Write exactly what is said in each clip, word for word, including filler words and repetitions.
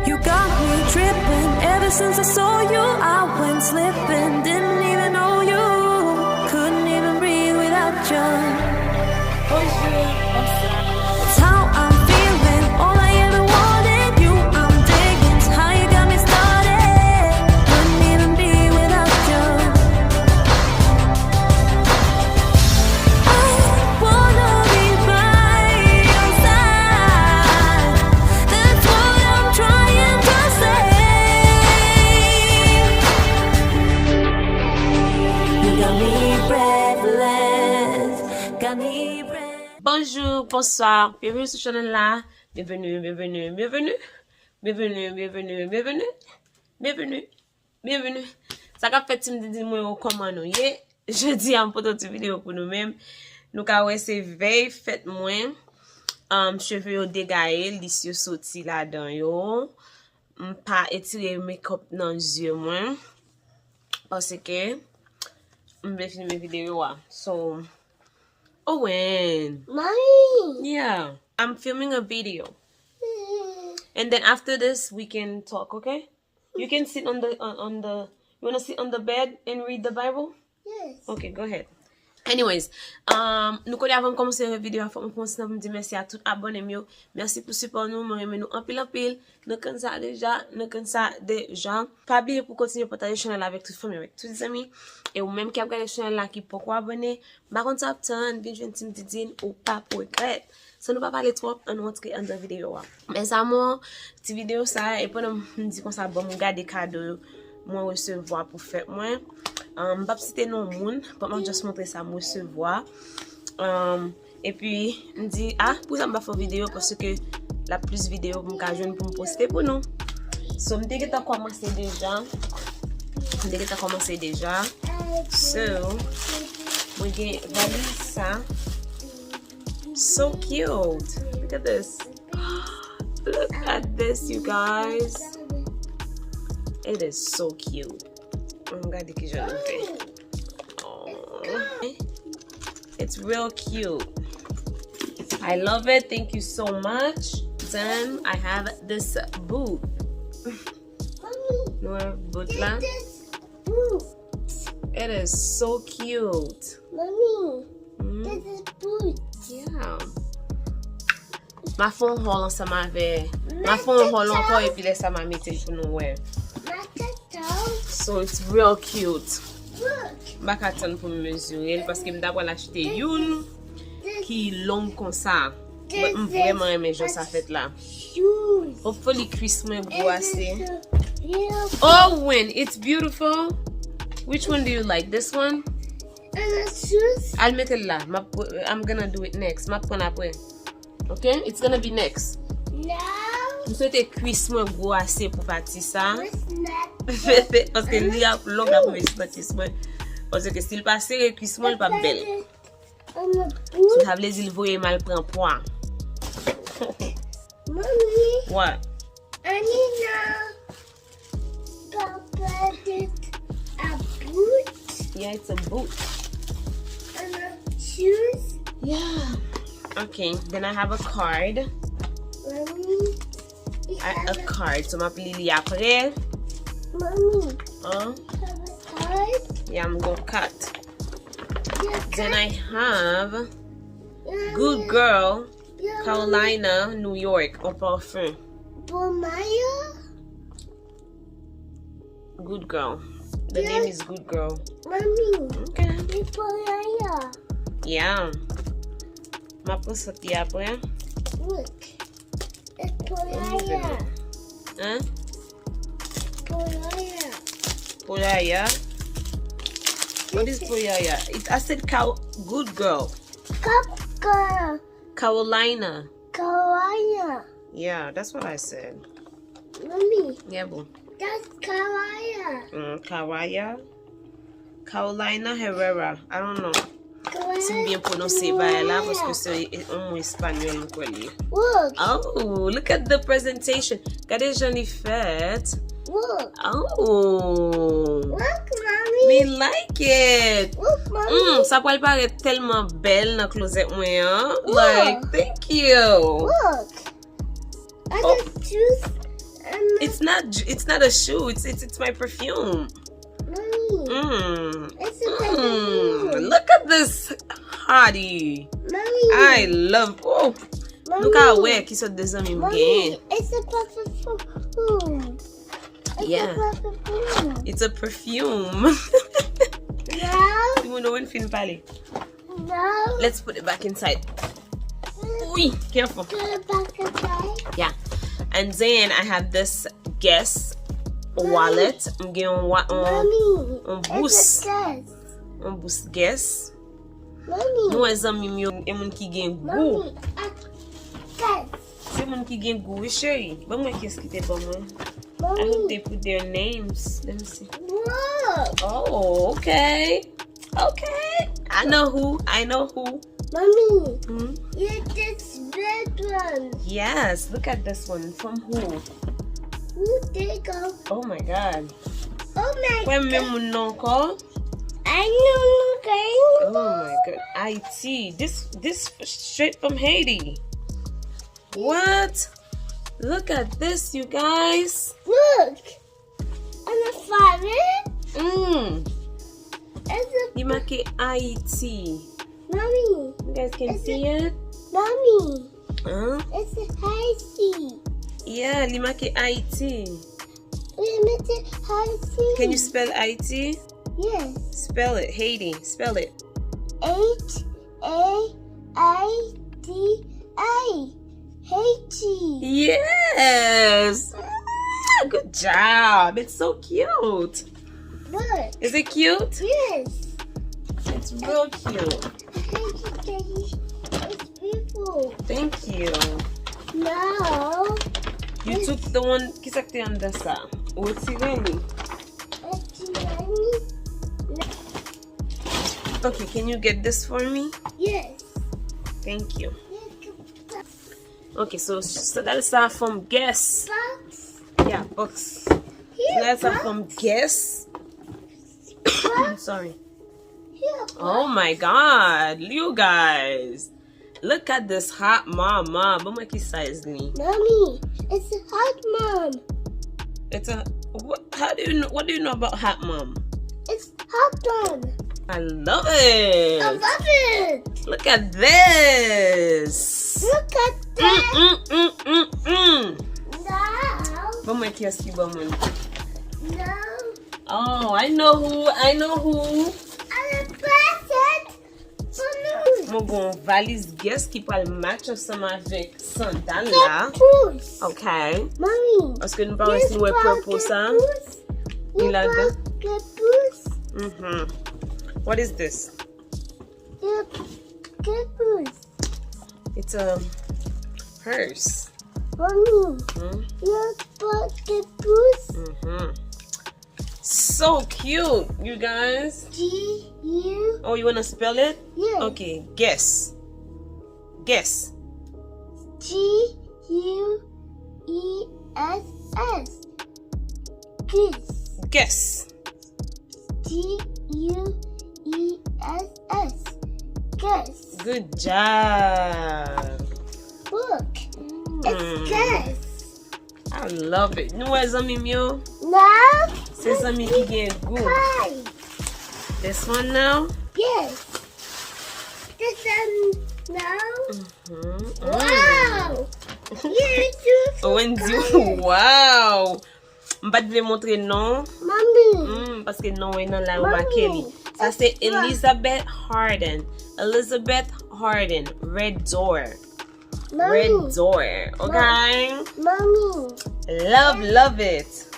You got me tripping. Ever since I saw you, I went slipping. Didn't even know you. Couldn't even breathe without you. It's how I'm feeling. All I ever wanted, you I'm digging. How you got me started. Couldn't even be without you. I wanna be by your side. That's what I'm trying to say. You got me breathless, got me breathless. Bonjou, bonswa, byenveni sou chanèl la. Byenveni, byenveni, byenveni. Byenveni, byenveni, byenveni. Byenveni, byenveni. Sa k ap fèt, Team Didine mwen yo, kòman nou ye? Jodi a, m pote yon ti videyo pou nou menm. Nou ka wè se vèy fèt mwen. Um, cheve yo degaye, lis yo soti ladan yo. M pa etire makeup nan zye mwen. Paske m vle filme videyo a. So, Owen. Mommy. Yeah, I'm filming a video. And then after this, we can talk, okay? You can sit on the on, on the you wanna sit on the bed and read the Bible? Yes. Okay, go ahead. Anyways, um, nou konnen avan m kòmanse videyo a, fòk m kòmanse nan pou m di mèsi a tout abòne m yo. Mèsi pou sipò nou, mwen renmen nou anpil anpil. Nou konn sa deja, nou konn sa deja. Pa bliye pou kontinye pataje chanèl la avèk tout fanmi, avèk tout zanmi. E ou menm ki ap gade chanèl la ki poko abòne, m pa konn sa ap tann, vin jwenn Team Didine, ou p ap regrèt. San nou pa pale twòp, ann nou antre anndan videyo a. Mes amours, ti videyo sa, e pandan m di konsa, bon, m gade kado mwen resevwa pou fèt mwen. Um, m p ap site non moun, but m ap just montre sa m resevwa. Um, epi, m di, ah, poukisa m pa fè videyo, paske l ap plis videyo pou m ka jwenn pou m poste pou nou. So, m te gentan kòmanse deja. M te gentan kòmanse deja. So, mwen gen valiz sa. So cute. Look at this. Look at this, you guys. It is so cute. Ann gade kijan l fè. Aw. It's real cute. I love it. Thank you so much. Then I have this boot. Nou wè boot la? It is so cute. Mommy, this is boot. Yeah. M a fè yon haul ansanm avè. M a fè yon haul ankò epi lè sa m a mete l pou nou wè. So it's real cute. M pa ka tann pou m mezire l paske m ta pral achte youn ki long konsa. Mwen, m vrèman renmen jan sa fèt la. Hopefully cuisse mwen gwo ase. Oh, when it's beautiful. Which one do you like? This one? Al mete l la. M ap, I'm gonna do it next. M ap pran apre. Ok? It's gonna be next. M swete cuisse mwen gwo ase pou pati sa. Paske li ap long apre si nan cuisse mwen. Paske si l pa sere cuisse mwen, li p ap bèl. So, sa vle di l voye m al pran pwa. Mommy. What? Anina, papa, this a boot? Yeah, it's a boot. And a shoes? Yeah. Okay, then I have a card. Mommy. A, a card. So, m ap li li apre. Mommy. Huh? Have a card? Yeah, I'm gonna cut. Then I have Good Girl, Carolina, New York, en parfum. Good Girl. The name is Good Girl. Mommy. Okay. Yeah. M ap pran sant li apre. Look. It's Polaya. Hein? Polaya. Polaya? What is Polaya? It, I said cow, Good Girl. Good Girl. Carolina. Carolina. Yeah, that's what I said. Mommy. Yeah, boo. That's Carolina. Mm, Carolina? Carolina Herrera. I don't know si m byen pwononse bagay la, paske se yon mo espanyòl m kwè li ye. Oh, look at the presentation. Gade jan li fèt. Oh. Me like it. Mm, sa pral parèt tèlman bèl nan klozèt mwen an. Like, thank you. I just choose It's not. It's not a shoe. It's it's it's my perfume. Mommy, mm. It's a perfume. Mm. Look at this hottie. Mommy. I love. Oh. Mommy. Nou ka wè ki sòt de zanmi m genyen. Mommy, it's a perfume. Yeah. It's a perfume. Timoun, nou fin pale. No. Let's put it back inside. Ui, careful. Put it back inside. Yeah. And then I have this Guess wallet. M gen yon wa- yon, yon bous. Yon bous Guess. Nou wè zanmi m yo, e moun ki gen gou. Se moun ki gen gou, wi, cheri. Ban mwen kiyès ki te ban mwen. I hope they put their names. Let me see. Oh, okay. Okay. I know who. I know who. Mommy, you this red one. Yes, look at this one. From who? Who take off? Oh my God. Oh my God. Wè men moun nan ankò. I know, okay. Oh my God. I T. This this straight from Haiti. What? Look at this, you guys. Look. And the fire. Mm. Li make Haiti. Mommy. You guys can see it? Mommy. Huh? It's Haiti. Yeah, li make Haiti. Li make Haiti. Can you spell Haiti? Yes. Spell it, Haiti. Spell it. H A I T I. Haiti. Yes. Ah, good job. It's so cute. Look. Is it cute? Yes. It's real cute. Haiti, Haiti. It's beautiful. Thank you. Now. You took the one. Kisa ki te anndan sa? Ou retire li. Okay, can you get this for me? Yes. Thank you. Okay, so sandal sa from Guess. Box. Yeah, box. Sandal sa from Guess. Sorry. Oh my God, you guys. Look at this hot mama. Ban mwen ki size li. Mommy, it's a hot mom. It's a what? How do you know? What do you know about hot mom? It's hot mom. I love it. I love it. Look at this. Look at this. Mm, mm, mm, mm, mm. Now. Ban mwen kiyès ki ban mwen. Now. Oh, I know who. I know who. I'm a person. Mwen gen yon valiz Guess ki pral match ansanm avèk sandal la. Ok. Paske nou pa wè si nou wè purple sa. Li ladan. Mhm. What is this? It's a purse. Mommy, you pocket purse? Mhm. So cute, you guys. G U. Oh, you wanna spell it? Yeah. Okay, Guess. Guess. G U E S S. Guess. Guess. G U E S S. Guess. Good job. Look. Mm. It's Guess. I love it. Nou wè zanmi m yo? Now. Se zanmi ki gen gou. This one now? Yes. This one now. Mm-hmm. Wow. Wendy, wow. M pa t vle montre non. Mami. Mm, paske non e nan la yo make li. Sa se Elizabeth Hardin. Elizabeth Hardin, Red Door. Red Door, okay? Mommy. Love, love it.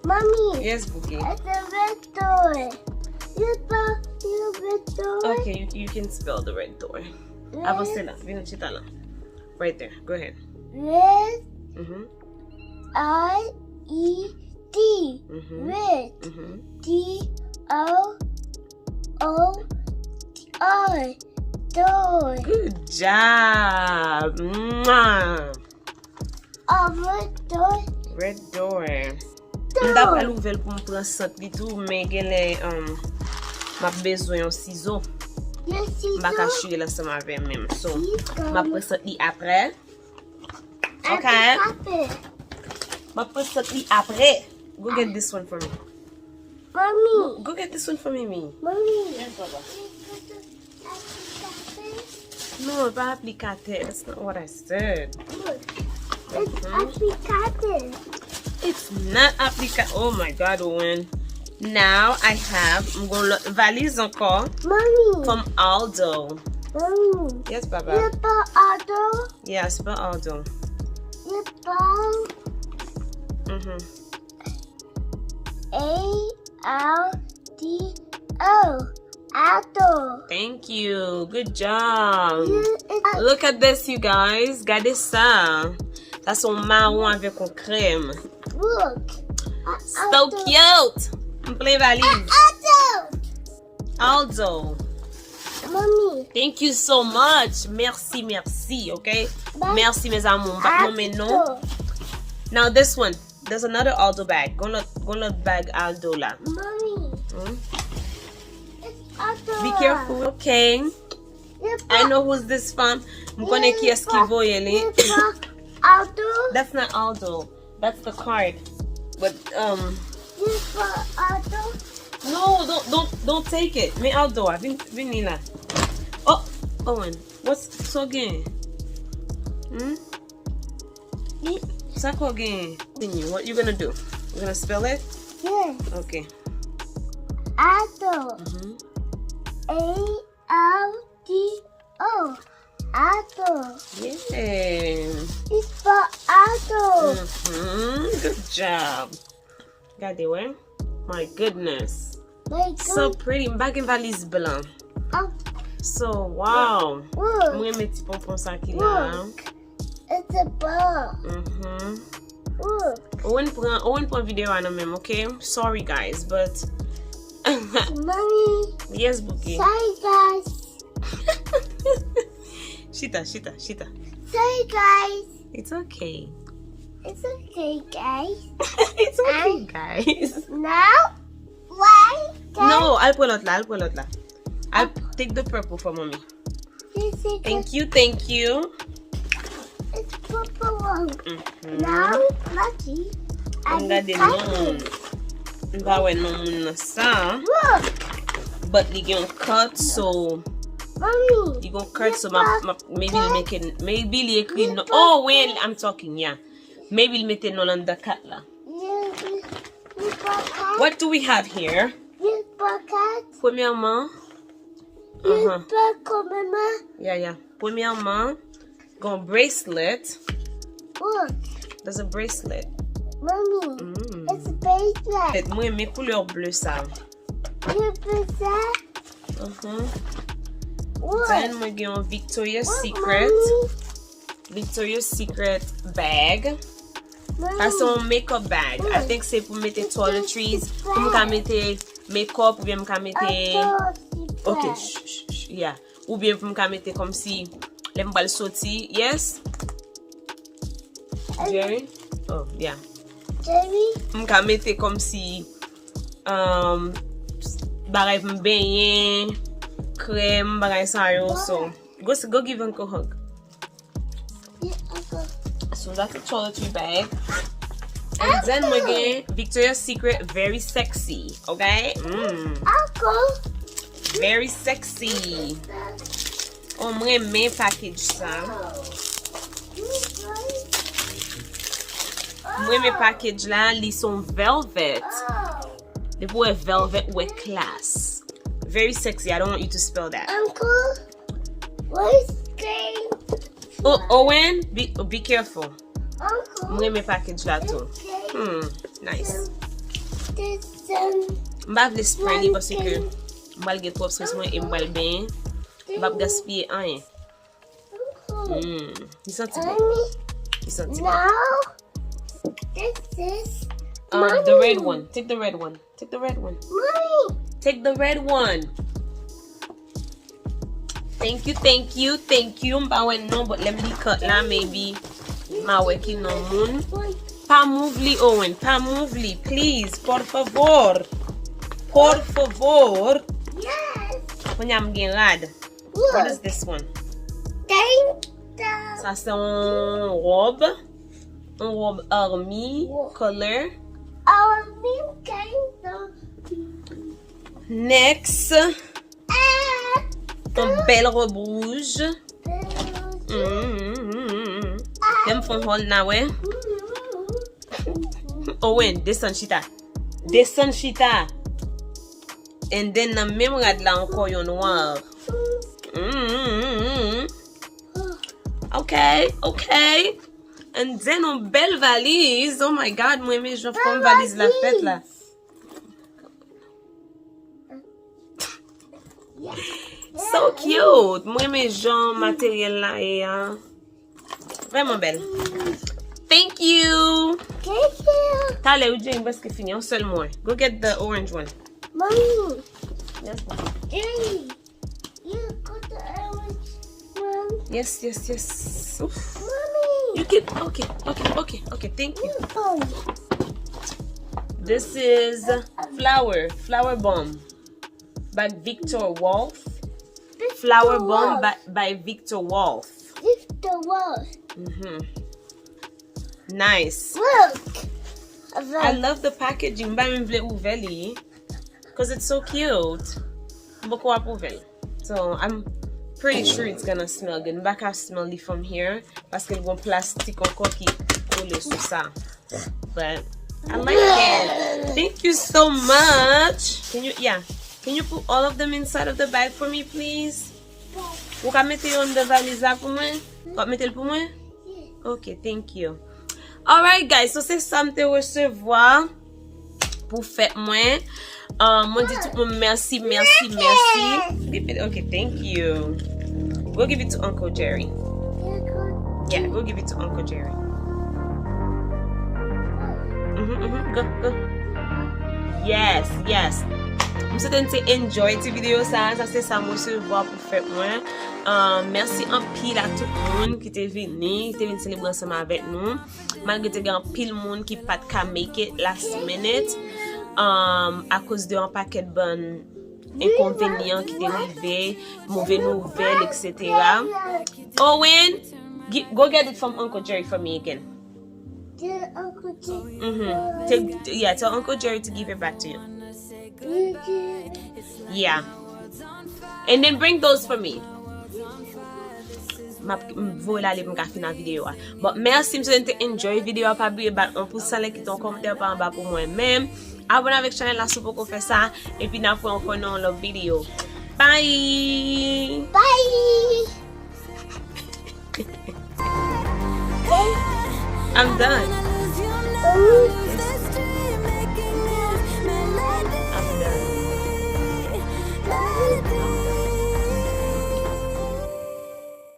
Mommy. Yes, Boogie. It's a red door. You spell the red door? Okay, you, you can spell the red door. Avanse la, vin chita la. Right there, go ahead. Red. Mm-hmm. R E D. Mm-hmm. Red. Mm-hmm. D O O R. Door. Good job. Mwah. A red door. Red door. M ta pral ouvè l pou m pran sant li tou, men genlè um, m ap bezwen yon sizo. M pa ka chire l ansanm avè m menm. So, m ap pran sant li apre. Ok. Apre. M ap pran sòt li apre. Go get this one for me. Mommy. Go get this one for me, Mi. Mommy. Yes, Baba. No, pa aplikatè. That's not what I said. Look. It's aplikatè. It's not applica. Oh my God, Owen. Now I have, m gon lòt valiz ankò. Mommy. From Aldo. Mommy. Yes, Baba. You put Aldo? Yes, for Aldo. You put Mm-hmm. A L D O. Aldo. Thank you. Good job. You, it's Look at this, you guys. Gade sa. Sa se yon mawon avèk yon krèm. Look. So cute. M plen valiz. Aldo. Aldo. Mommy. Thank you so much. Merci, merci, okay? Mèsi, mes amours. M pa t nonmen non. Now this one. There's another Aldo bag. Gon lòt, gon lòt bag Aldo la. Mommy. Hmm? It's Aldo. Be careful, okay? I know who's this from. M konnen kiyès ki voye li. Aldo. That's not Aldo. That's the card. But um. This for Aldo. No, don't don't don't take it. Men Aldo a, vin vin li la. Oh, Owen, what's so gen? Hmm? Sa ko gen? Continue. What you gonna do? You gonna spell it? Yeah. Okay. Aldo. Mm-hmm. A L D O. Aldo. Yeah. It's for Aldo. Mm-hmm. Good job. Gade, wè. My goodness. So pretty. M pa gen valiz blan. So, wow. Mwen renmen ti ponpon sa ki la. It's a ball. Mm-hmm. Owen pran, Owen pran videyo a nan men m, okay? Sorry, guys, but Mommy. Yes, Boogie. Sorry, guys. Chita, chita, chita. Sorry, guys. It's okay. It's okay, guys. It's okay, guys. Now, why? No, al pran lòt la, al pran lòt la. Al take the purple for mommy. Thank you, thank you. It's purple one. Mm-hmm. Now, lucky. An gade non. M pa wè non moun nan sa. Look. But li gen yon cut, so. Mommy. Li gen yon cut, so m ap, m ap, maybe li mete, maybe li ekri non. Oh, when I'm talking, yeah. Maybe li mete non anndan kat la. What do we have here? Premyèman, uh-huh. Yeah, yeah. Premyèman, gon bracelet. Look. There's a bracelet. Mommy, mm. It's a bracelet. Mwen renmen koulè ble sa. You put that? Uh-huh. What? Then mwen gen yon Victoria's Secret. Mommy. Victoria's Secret bag. Sa se yon makeup bag. I think se pou mete toiletries, pou m ka mete makeup oubyen m ka mete. Ok, sh, sh, sh, yeah. Oubyen pou m ka mete kòmsi lè m pral soti, yes. Jerry? Oh, yeah. Jerry? M ka mete kòmsi um, bagay pou m benyen, krèm, bagay sa yo. So, go, go give uncle hug. So that's a toiletry bag. And then mwen gen Victoria's Secret Very Sexy, okay? Mm. Very sexy. Oh, mwen renmen package sa. Mwen renmen package la, li se yon velvet. Depi w wè velvet, w wè class. Very sexy. I don't want you to spill that. Uncle, what is green? Oh, Owen, be, be careful. Uncle. Mwen renmen package la tou. Hmm, nice. M pa vle spray li paske m pral gen twòp strès mwen e m pral benyen. M p ap gaspiye anyen. Hmm, li santi bon. Li santi bon. Now, this is Um, the red one. Take the red one. Take the red one. Mommy. Take the red one. Thank you, thank you, thank you. M pa wè non, but lè m li cut la, maybe. M a wè ki non moun. Pa move li, Owen. Pa move li, please. Por favor. Por favor. Yes. Kounye a m gen rad. What is this one? Thank you. Sa se yon wòb. yon wòb army color. Army kind of. Next, yon bèl wòb wouj. Mm, mm, mm, mm. Lè m fè yon haul, n a wè. Owen, desann chita. Desann chita. And then nan menm rad la ankò yon nwa. Mm, mm, mm, mm. Ok, ok. And then yon bèl valiz. Oh my God, mwen renmen jan fòm valiz la fèt la. So cute. Mwen renmen jan materyèl la ye a. Vrèman bèl. Thank you. Thank you. Talè, ou gen prèske fini. Yon sèl mwen. Go get the orange one. Mommy. Yes, mommy. Daddy, you got the orange one. Yes, yes, yes. Oof. Mommy. You can. Okay, okay, okay, okay. Thank you. This is flower, flower bomb by Victor Wolf. Flower bomb by, by Victor Wolf. Victor Wolf. Mm-hmm. Nice. Look. I love the packaging. M pa menm vle ouvè li. 'Cause it's so cute. M poko ap ouvè l. So, I'm pretty sure it's gonna smell good. M pa ka smell li from here. Paske l gon plastik ankò ki kole sou sa. But I like it. Thank you so much. Can you, yeah. Can you put all of them inside of the bag for me, please? Ou ka mete yo anndan valiz la pou mwen? Ou ap mete l pou mwen? Ok, thank you. Alright, guys, so se sa m te resevwa pou fèt mwen. Um, mwen di tout moun mèsi, mèsi, mèsi. Ok, thank you. Go give it to Uncle Jerry. Yeah, go give it to Uncle Jerry. Mhm, mhm, go, go. Yes, yes. M swete n te enjoy ti videyo sa. Sa se sa m resevwa pou fèt mwen. Um, mèsi anpil a tout moun ki te vini, ki te vin selebre ansanm avèk nou. Malgre te gen anpil moun ki pa t ka make it last minute, um, akoz de yon pakèt bann enkonvenyan ki te rive, move nouvèl, et cetera. Owen, gi-, go get it from Uncle Jerry for me again. Tell Uncle Jerry. Mm-hmm. Tell, yeah, tell Uncle Jerry to give it back to you. Yeah. And then bring those for me. M ap, m voye l ale pou m ka fin a videyo a. But mèsi, m swete n te enjoy videyo a. Pa bliye bat yon pous anlè, kite yon kòmantè pa anba pou mwen menm. Abone avèk chanèl la si w poko fè sa. Epi n ap wè ankò nan yon lòt videyo. Bye! Bye! I'm done.